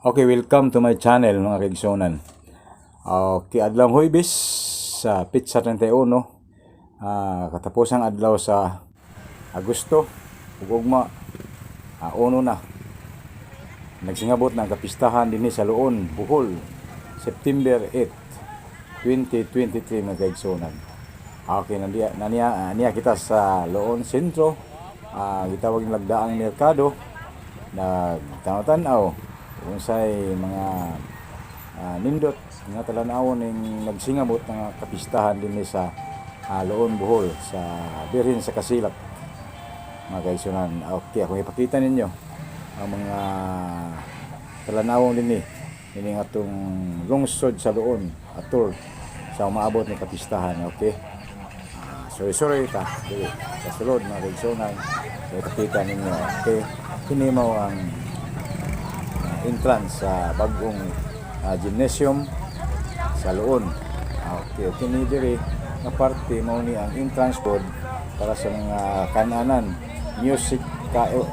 Okay, welcome to my channel, mga kaigsunan. Okay, adlaw Huwebes sa petsa 31. Katapusang adlaw sa Agosto. Ug ugma uno na. Nagsingabot na ang kapistahan dinhi sa Loon, Bohol, September 8, 2023, mga kaigsunan. Okay, nandiya naniya niya kita sa Loon Sentro. Gitawag ng Lagdaang Merkado. Nagtanaw-tanaw unsay mga nindot nga talan-awon ning nagsingabot nga kapistahan dinhi sa Loon, Bohol, sa Birhen sa Kasilak, mga kaigsunan. Okay, akong ipakita ninyo ang mga talan-awon dinhi ini atong lungsod sa Loon atol sa umaabot ni kapistahan. Okay. Sorry, sorry ta dili sa sulod, mga kaigsunan. So ipakita ninyo. Okay, kini mao ang entrance sa bagong gymnasium sa Loon. Okay, kini diri nga parte mao ni ang entrance pod para sa mga kananan, music kao,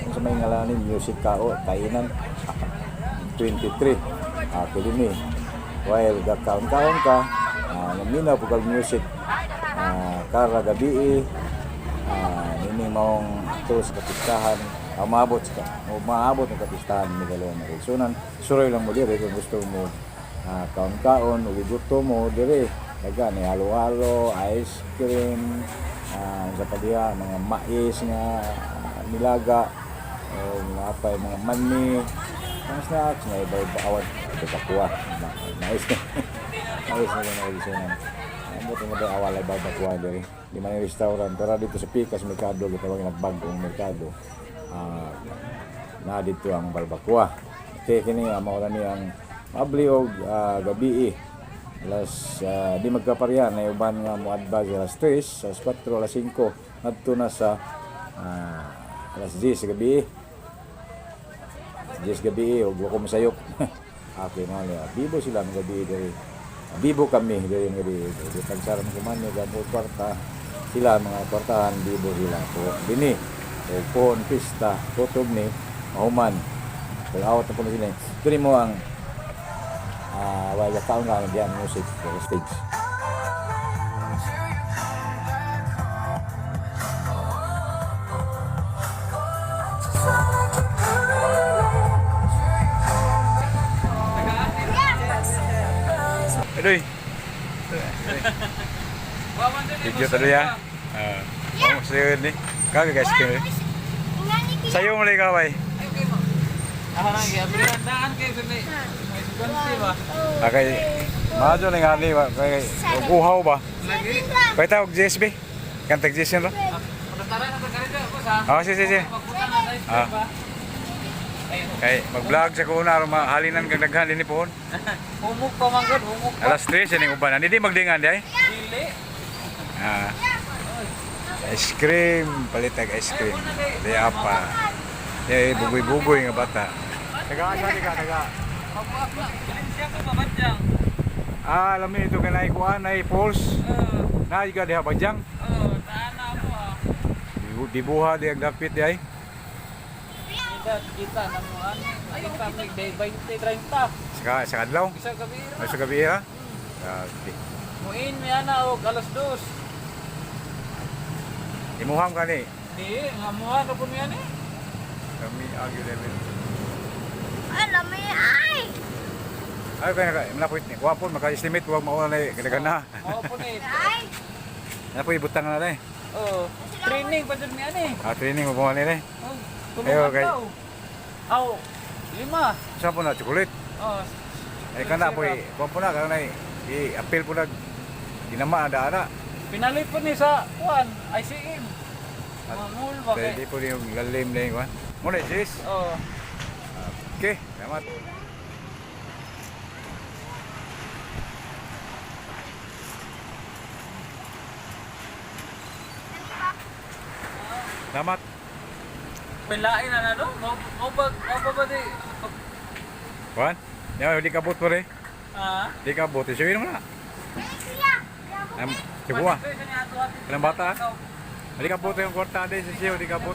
sa may ngalan ni music kao kainan 23. Okay, dinhi while gakaon-kaon ka, maminaw po kag music kara gabi. Nini maong ato sa kapistahan, umaabot ang kapistahan ni Galon na Sunan. Suroy lang mo dire kung gusto mo kaon-kaon ug gusto mo dire daga ni halo-halo, ice cream, sa padiha mga mais nga nilaga o mga apay mga mani, mga snacks na iba-iba, awat kakuha mais mais na lang mga sunan. Ambot mo ba awalay barbacoa diri. Di man ni restaurant pero dito sa Pikas Merkado, gitawag nagbagong merkado. Na dito ang barbacoa. Okay, kini mao ra ni ang mabli og gabi alas di magkapareha na uban nga mo advise alas 3, alas 4, alas 5 ngadto na sa alas 10 sa gabi. 10 gabi og wa ko masayop. Okay, mao niya. Bibo sila ng gabi diri. Bibo kami diri ng gabi. Di tagsaran ko man ni kwarta sila mga kwartahan, bibo sila po dini. O pohon pista kutob ni mahuman. Pero awat na po na sila. Diri mo ang wala kaon ka diyan music sa stage. Adoy. Video tadi ya. Ah, uh, oh, ni. Kaga guys kini. Sayo mo lagi kaway. Okay. Majo na nga ni ba kay uhaw ba? Kay tawag GSB. Kan tag GSB ra. Ah, si si si. Ah. Kay mag-vlog sa kuno aron mahalinan kag daghan dinhi pohon. Humok pa man gud, humok pa. Alas 3 ining uban. Hindi magdingan di ay. Dili. Ah. Ice cream, palitag ice cream. Di apa. Di bugoy-bugoy nga bata. Taga asa di ka taga? Siya ko babadyang. Ah, alam mo ito kanay kuan ay falls. Na ka diha badyang. Oh, taana mo ah. Dibuha di ang dapit di ay. Kita kita na mo ano. Kita mig day 20 30. Sa kadlaw. Isa gabi. Ay sa gabi ha. Grabe. Muin mi ana og alas 2. Imuham ka ni. Di, ngamuha na po mi ani. Kami agyo level. Alam mo ay! Ay kay naka malapit ni. Kuha po maka-estimate wag mauna na kadagan na. Mao po ni. Ay! Na po ibutang na na. Oh, training pa jud mi ani. Ah, training mo po ni. Oh, Ayo, tulungan kay- daw. Aw, lima. Sa po na chocolate. Oh. Ay kana po eh. Kuha po na kana i-appeal po na ginama ada ana. Pinalit po ni sa kuan, ICM. Mga mall ba kay? Pwede po yung lalim na yung kuan. Muna, Jis. Oh. Okay, salamat. Salamat. Pilain na na do. Mo mo ba mo ba ba di? Kuan? Ya, di kabot po rin. Ah. Di kabot. Isuin mo na. Am, sibuha. Kanang bata, ah. Di kabot yung kwarta din sa siyo, di kabot.